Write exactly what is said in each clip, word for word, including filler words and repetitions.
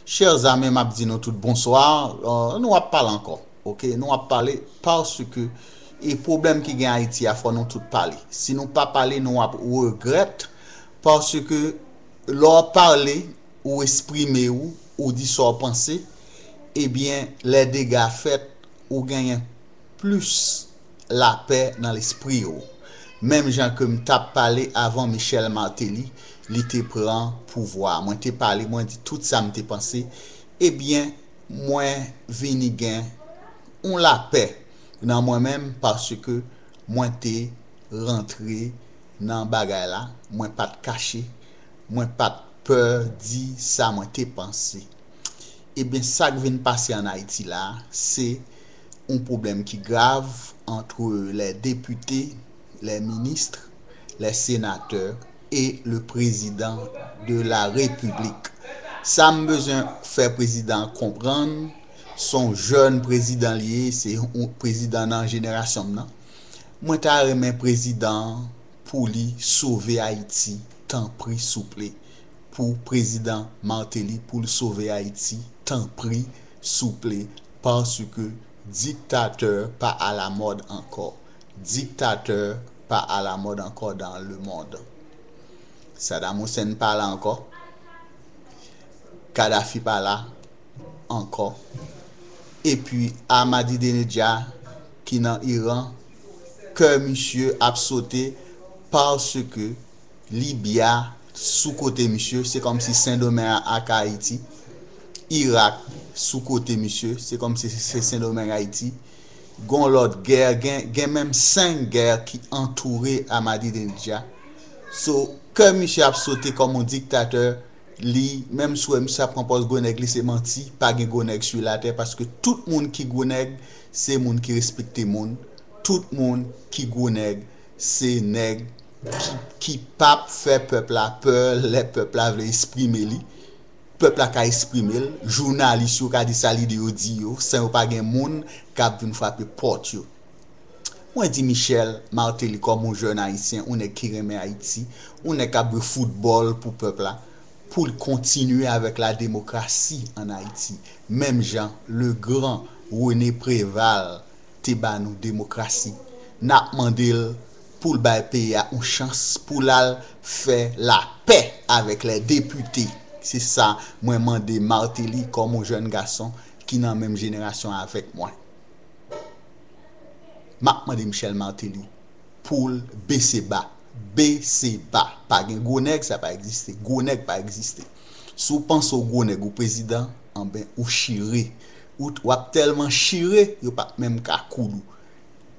Chers amis, m ap di nou tout bonswa. Euh, nou ap pale ankò, ok? Nou ap pale paske e pwoblèm ki gen Ayiti a, fò nou tout pale. Si nou pa pale, nou ap regrèt, paske lè w pale, ou eksprime w, ou di sa w panse, ebyen, lè dega fèt, ou genyen plis lapè nan lespri w. Menm jan ke m t ap pale avan Michel Martelly, li te pran pouvwa a. Mwen te pale, mwen di tout sa m te panse. Ebyen, mwen vini gen yon lapè nan mwen menm paske mwen te rantre nan bagay la, mwen pa t kache, mwen pa t pè di sa mwen te panse. Ebyen, sa k vin pase ann Ayiti la, se yon pwoblèm ki grav entre les députés, les ministres, les sénateurs et le président de la République. Sa m bezwen fè prezidan an konprann, se yon jèn prezidan li ye, se yon prezidan nan jenerasyon m nan. Mwen ta renmen prezidan an pou li sove Ayiti, tanpri, souple. Pou prezidan Martelly, pou l sove Ayiti, tanpri, souple, paske diktatè pa alamòd ankò. Diktatè pa alamòd ankò dans le monde. Saddam Hussein pa la ankò. Kadhafi pa la ankò. Epi Ahmadinejad ki nan Iran, kè misye ap sote paske Libya sou kote misye, se kòmsi Sendomeng ak Ayiti. Irak sou kote misye, se kòmsi se Sendomeng, Ayiti. Gon lòt gè, gen, gen menm senk gè ki antoure Ahmadinejad. So, kè misye ap sote kòm yon diktatè, li, menm si w wè misye ap pran pòz gwo nèg, li se manti, pa gen gwo nèg sou latè, paske tout moun ki gwo nèg, se moun ki respekte moun. Tout moun ki gwo nèg, se nèg ki, ki p ap fè pèp la pè lè pèp la vle eksprime li. Pèp la ka eksprime l, jounalis yo ka di sa lide yo di yo, san yo pa gen moun k ap vin frape pòt yo. Mwen di Michel Martelly kòm yon jèn ayisyen, yon nèg ki renmen Ayiti, yon nèg k ap jwe foutbòl pou pèp la, pou l kontinye avèk la demokrasi ann Ayiti. Menm jan le grand René Préval te ba nou demokrasi, n ap mande l pou l bay peyi a yon chans, pou l al fè lapè avèk lè depite. Se sa mwen mande Martelly kòm yon jèn gason ki nan menm jenerasyon avèk mwen. M ap mande Michel Martelly pou l bese ba. Bese ba. Pa gen gwo nèg, sa pa egziste. Gwo nèg pa egziste. Si w panse w gwo nèg, ou prezidan, anben, ou chire. Ou, w ap tèlman chire, yo p ap menm ka koud ou.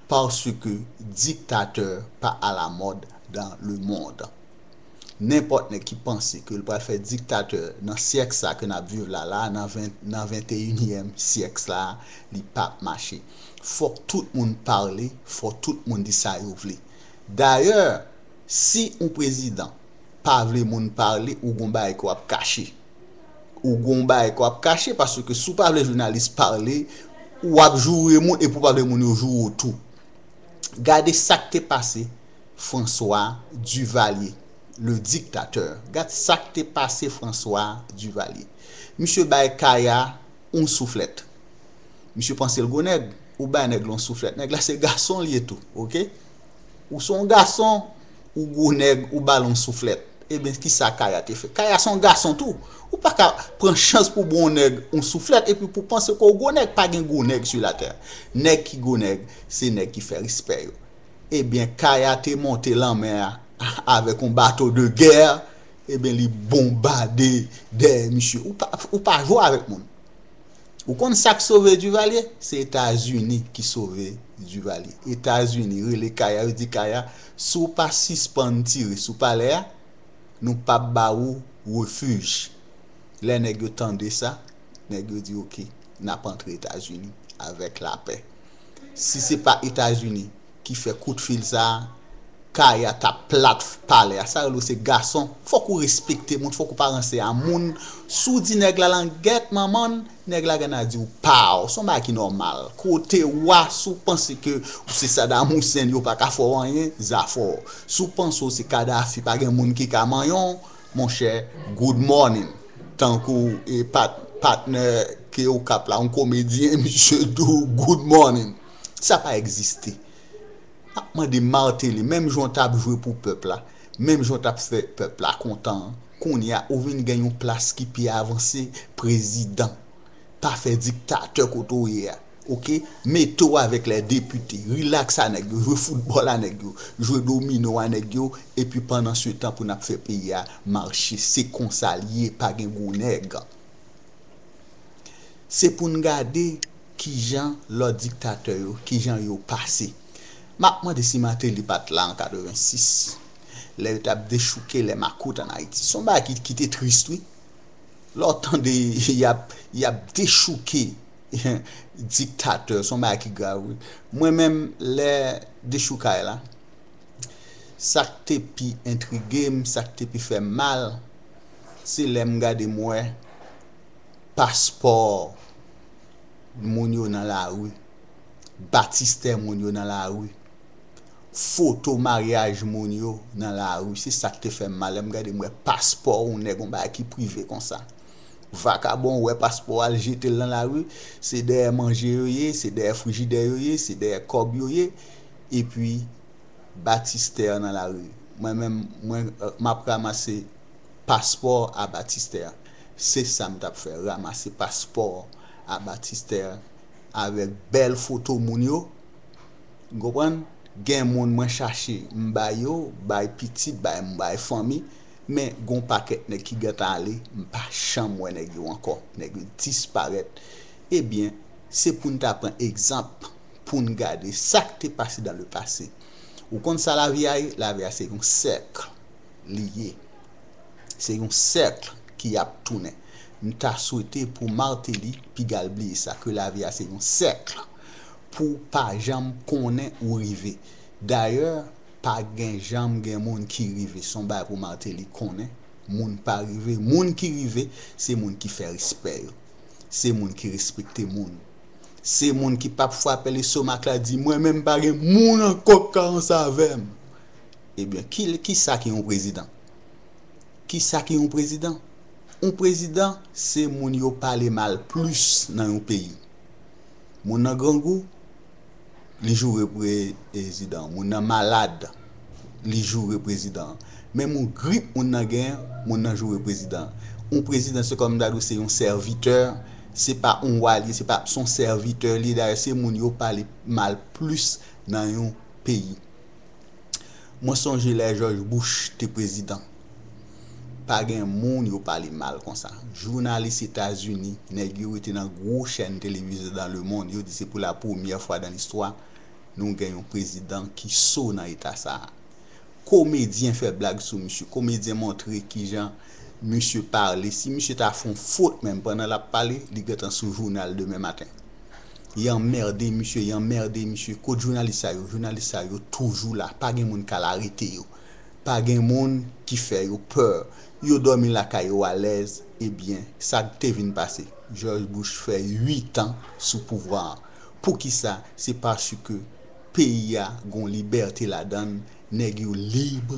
Paske diktatè pa alamòd dans le monde. Nenpòt nèg ki panse ke l pral fè diktatè nan syèk sa ke n ap viv la, la, nan ven, nan venteyinyèm syèk sa, li p ap mache. Fòk tout moun pale, fòk tout moun di sa yo vle. Dayè, si yon prezidan pa vle moun pale, ou gon bagay ke w ap kache. Ou gon bagay ke w ap kache, paske si w pa vle jounalis pale, w ap joure moun, epi w pa vle moun yo joure w tou. Gade sa k te pase François Duvalier, le dictateur. Gad sa k te pase François Duvalier. Misye bay Kaya yon souflèt. Misye panse l gwo nèg, ou bay nèg la yon souflèt. Nèg la se gason l ye tou, ok? Ou se yon gason, ou gwo nèg, ou ba l yon souflèt. Ebyen, kisa Kaya te fè? Kaya se yon gason tou. Ou pa ka pran chans pou ba yon nèg yon souflèt epi pou panse ke w gwo nèg. Pa gen gwo nèg sou latè. Nèg ki gwo nèg, se nèg ki fè respè yo. Ebyen, Kaya te monte lanmè a avèk yon bato de gè. Ebyen, li bonbade dèyè misye. Ou pa, ou pa jwe avèk moun. Ou konn sa k sove Duvalier? Se Etazini ki sove Duvalier. Etazini rele Kaya, yo di, Kaya, si w pa sispann tire sou palè a, nou p ap ba ou refij. Lè nèg yo tande sa, nèg yo di, oke, n ap antre Etazini avèk lapè. Si se pa Etazini ki fè kout fil sa a, Kaya t ap plat palè a. Sa rele w se gason. Fòk ou respekte moun, fòk ou pa ranse a moun. Si w di nèg la langèt manman l, nèg la genlè di w pa w. Se yon bagay ki nòmal. Kote w a, si w panse ke ou se Saddam Hussein, yo pa ka fè w anyen, zafè w. Si w panse w se Kadhafi, pa gen moun ki ka manyen w, monchè, good morning. Tankou, e, Pat, Patnè ke Okap la, yon komedyen, misye di w good morning. Sa pa egziste. M ap mande Martelly, menm jan w t ap jwe pou pèp la, menm jan w t ap fè pèp la kontan an, kounye a ou vin gen yon plas ki pi avanse, prezidan. Pa fè diktatè kote w ye a. Oke? Mete w avèk lè depite. Rilaks a nèg yo. Jwe foutbòl a nèg yo. Jwe domino a nèg yo. Epi pandan se tan pou n ap fè peyi a mache. Se konsa l ye. Pa gen gwo nèg. Se pou n gade kijan lòt diktatè yo, kijan yo pase. M ap mande si Martelly pa t la an katrevensis, lè yo t ap dechouke lè makout ann Ayiti. Se yon bagay ki, ki te tris, wi. Lè w tande y ap, y ap dechouke diktatè, se yon bagay ki grav, wi. Mwen menm, lè dechoukay la, sa k te pi entrige m, sa k te pi fè m mal, se lè m gade m wè paspò moun yo nan lari, batistè moun yo nan lari, foto maryaj moun yo nan lari. Se sa k te fè m mal lè m gade m wè paspò yon nèg, yon bagay ki prive konsa. Vakabon wè paspò al jete l nan lari, se dèyè manje yo ye, se dèyè frijidè yo ye, se dèyè kòb yo ye, epi batistè nan lari. Mwen menm, mwen, m ap ranmase paspò a batistè. Se sa m t ap fè, ranmase paspò a batistè avèk bèl foto moun yo. Ou konprann? Gen moun mwen chache, m bay yo, bay pitit, bay, bay fanmi, men gon pakèt nèg ki gentan ale, m pa janm wè nèg yo ankò. Nèg yo disparèt. Ebyen, se pou n ta pran egzanp, pou n gade sa k te pase dans le passé. Ou konn sa lavi a ye? Lavi a se yon sèk li ye. Se yon sèk ki ap tounen. M ta swete pou Martelly piga l bliye sa, ke lavi a se yon sèk. Pou w pa janm konnen ou rive. Dayè, pa gen janm gen moun ki rive. Se yon bagay pou Martelly konnen. Moun pa rive. Moun ki rive, se moun ki fè respè yo. Se moun ki respekte moun. Se moun ki p ap frape lestomak la di, mwen menm pa gen moun ankò k ka ranse avè m. Ebyen, ki, ki sa ki yon prezidan? Ki sa ki yon prezidan? Yon prezidan, se moun yo pale mal plis nan yon peyi. Moun nan grangou, li joure prezidan. Moun nan malad, li joure prezidan. Menm yon grip moun nan genyen, moun nan joure prezidan. Yon prezidan, se kòm m ta di w, se yon sèvitè, se pa yon wa li ye, se pa, se yon sèvitè li ye. Dayè, se moun yo pale mal plis nan yon peyi. Mwen sonje lè George Bush te prezidan. Pa gen moun yo pale mal konsa. Jounalis Etazini, nèg yo rete nan gwo chèn televize dans le monde, yo di se pou la premyè fwa dans l'histoire, nou gen yon prezidan ki so nan eta sa a. Komedyen fè blag sou misye. Komedyen montre kijan misye pale. Si misye ta fè yon fot menm pandan l ap pale, li gentan sou jounal demen maten. Y anmède misye, y anmède misye. Kot jounalis sa yo? Jounalis sa yo toujou la. Pa gen moun k al arete yo. Pa gen moun ki fè yo pè. Yo dòmi lakay yo alèz. Ebyen, sa k te vin pase? George Bush fè uit an sou pouvwa a. Poukisa? Se paske peyi a gon libète ladan l, nèg yo lib,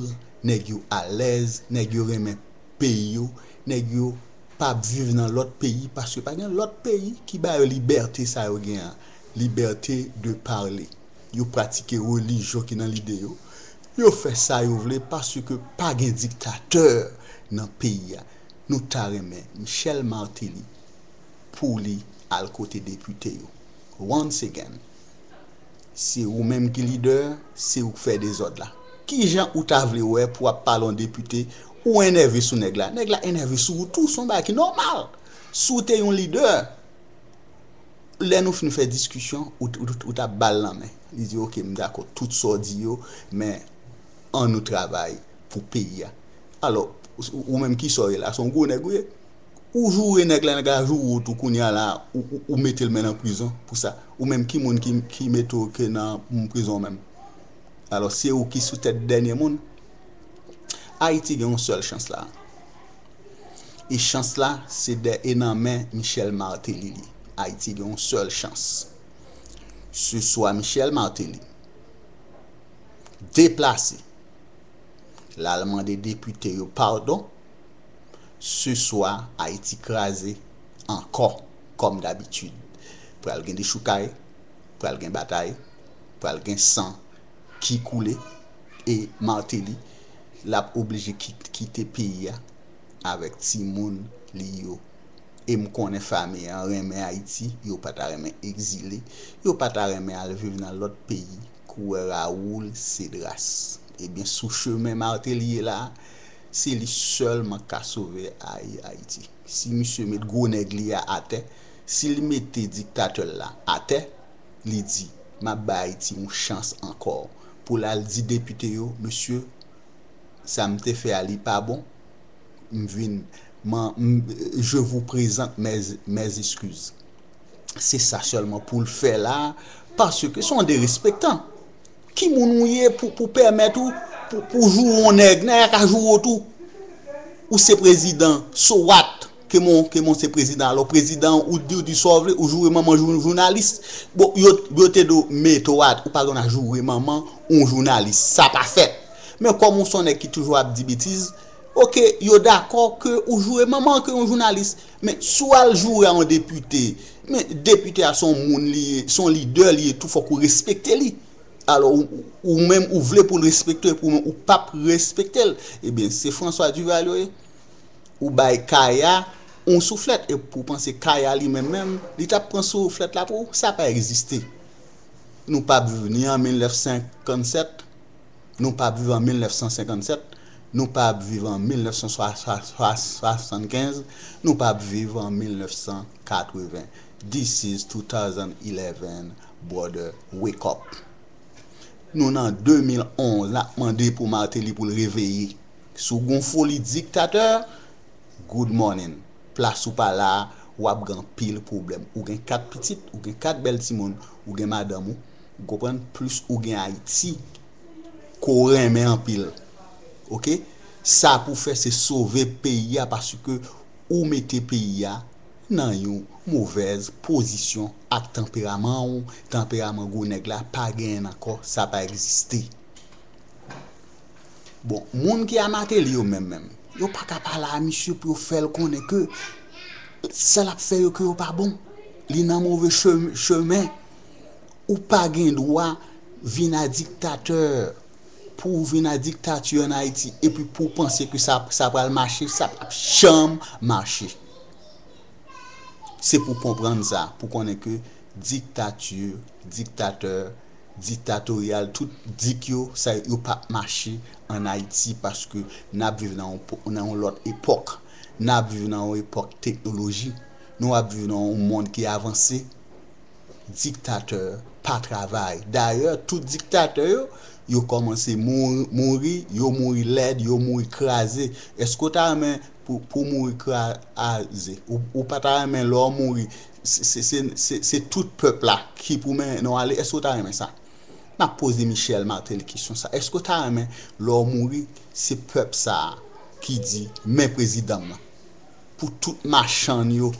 nèg yo alèz, nèg yo renmen peyi yo, nèg yo p ap viv nan lòt peyi, paske pa gen lòt peyi ki ba yo libète sa yo gen an, liberté de parler. Yo pratike relijyon ki nan lide yo. Yo fè sa yo vle paske pa gen diktatè nan peyi a. Nou ta renmen Michel Martelly pou li al kote depite yo. Once again, se ou menm ki lidè, se ou k fè dezòd la. Kijan ou ta vle wè pou w ap pale yon depite, ou enève sou nèg la? Nèg la enève sou ou tou, se yon bagay ki nòmal. Si w te yon lidè, lè nou fin fè diskisyon, ou, ou, ou t ap ba l lanmen. Li di, oke, m dakò, tout sa w di yo, men ann nou travay pou peyi a. Alò, ou, ou menm ki sa w ye la, se yon gwo nèg ou ye. Ou joure nèg la, nèg la joure w tou, kounye a la, ou, ou, ou mete l men nan prizon pou sa. Ou menm ki moun ki, ki mete w ke nan prizon menm? Alò, se ou ki sou tèt dènye moun. Ayiti gen yon sèl chans la. E chans la, se dè, e nan men Michel Martelly li. Ayiti gen yon sèl chans. Se swa Michel Martelly deplase, l al mande depite yo padon, se swa Ayiti kraze, ankò, kòm dabitid. Pral gen dechoukay, pral gen batay, pral gen san ki koule, e Martelly, l ap oblije ki-, kite peyi a avèk timoun li yo. E m konnen fanmi an renmen Ayiti, yo pa ta renmen egzile, yo pa ta renmen al viv nan lòt peyi, koulè Raoul Cédras. Ebyen, sou chemen Martelly ye la, se li sèlman k ka sove Ay-, Ayiti. Si misye met gwo nèg li a atè, si li mete diktatè l la atè, li di, "M ap bay Ayiti yon chans ankò." Pou l al di depite yo, "Mesye, sa m te fè a, li pa bon. M vin, man, m, je vous présente mes, mes excuses." Se sa sèlman pou l fè la, paske se yon derespektan. Ki moun ou ye pou, pou pèmèt ou, pou, pou joure yon nèg, nèg la ka joure w tou. Ou se prezidan, so what? Ke mon, ke mon se prezidan. Alò, prezidan, ou di, ou di sa w vle, ou joure manman jou-, jounalis. Bon, yo, yo te do mete w at, ou pa gen dwa joure manman yon jounalis. Sa pa fèt. Men kòm ou se yon nèg ki toujou ap di betiz, oke, yo dakò ke ou joure manman ke yon jounalis. Men si w al joure a yon depite, men depite a se yon moun li ye, se yon lidè li ye tou, fòk ou respekte li. Alò, ou, ou menm, ou vle pou l respekte w, epi ou menm, ou p ap respekte l. Ebyen, se François Duval yo ye. Ou bay Kaya yon souflèt, epi ou panse Kaya li menm menm, li t ap pran souflèt la pou ou? Sa pa egziste. Nou p ap viv ni an mil nèf san senkannsèt, nou p ap viv an mil nèf san senkannsèt, nou p ap viv an mil nèf san swasannkenz, nou p ap viv an mil nèf san katreven. This is two thousand eleven, brother, wake up. Nou nan de mil onz, n ap mande pou Martelly pou l reveye. Si w gon foli diktatè, good morning. Plas ou pa la, w ap gen anpil pwoblèm. Ou gen kat pitit, ou gen kat bèl timoun, ou gen madanm ou, ou konprann, plis ou gen Ayiti ke w renmen anpil. Oke? Sa pou w fè se sove peyi a paske ou mete peyi a nan yon movèz pozisyon ak tanperaman w, tanperaman gwo nèg la pa genyen ankò, sa pa egziste. Bon, moun ki a Martelly yo menm menm, yo pa ka pale a misye pou yo fè l konnen ke sa l ap fè yo ke yo pa bon. Li nan move che-, chemen. Ou pa gen dwa vin a diktatè pou w vin a diktati ann Ayiti epi pou w panse ke sa, sa pral mache, sa p ap janm mache. Se pou konprann sa, pou konnen ke diktati, diktatè, diktatoryal, tout dik yo, sa yo p ap mache ann Ayiti paske n ap viv nan yon po-, nan yon lòt epòk. N ap viv nan yon epòk teknoloji. Nou ap viv nan yon mond ki avanse. Diktatè pa travay. Dayè, tout diktatè yo, yo kòmanse mouri, mouri, yo mouri lèd, yo mouri kraze. Èske w ta renmen pou, pou mouri kraze? Ou, ou pa ta renmen lè w mouri, se, se, se, se, se tout pèp la ki pou mennen w ale? Èske w ta renmen sa? M ap poze Michel Martelly kesyon sa. Èske w ta renmen lè w mouri, se pèp sa a ki di, "Men prezidan m nan"? Pou tout machann yo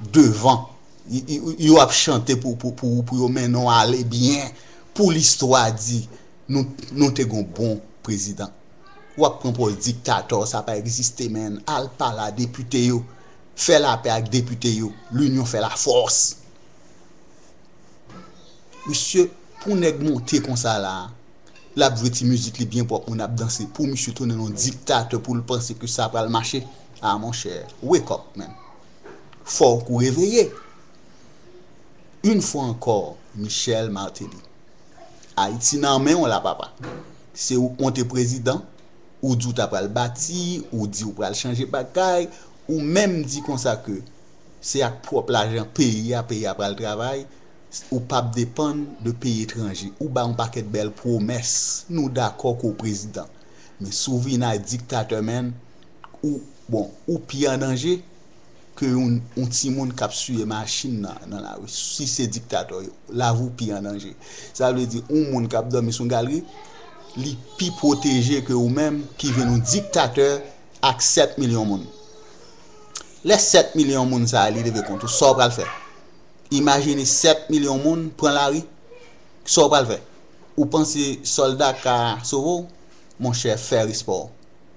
devan. Y-, y-, yo ap chante pou, pou, pou, pou yo mennen w ale byen. Pou listwa di, nou, nou te gon bon prezidan. W ap pran pòz diktatè, sa pa egziste, menn. Al pale a depite yo. Fè lapè ak depite yo. Linyon fè lafòs. Misye, pou nèg monte konsa la, l ap jwe ti mizik li byen pwòp, moun ap danse. Pou misye tounen yon diktatè, pou l panse ke sa pral mache. A, monchè, wake up, man. Fòk ou reveye. Yon fwa ankò, Michel Martelly. Ayiti nan men w la, papa. Se ou k monte prezidan, ou di w ta pral bati, ou di w pral chanje bagay, ou menm di konsa ke se ak pwòp lajan peyi a, peyi a pral travay, ou p ap depann de peyi etranje. Ou bay yon pakèt bèl pwomès. Nou dakò ke w prezidan. Men si w vin a diktatè, menn, ou, bon, ou pi an danje ke yon, yon timoun k ap siye machin nan, nan lari. Si se diktatè yo, lavi w pi an danje. Sa vle di, yon moun k ap dòmi sou galri, li pi pwoteje ke ou menm ki vin yon diktatè ak sèt milyon moun. Lè sèt milyon moun sa a, li leve kont ou, sa w pral fè? Imajine sèt milyon moun pran lari, sa w pral fè? Ou panse sòlda ka sove w? Monchè, fè respè w.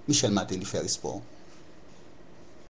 Michel Martelly, fè respè w.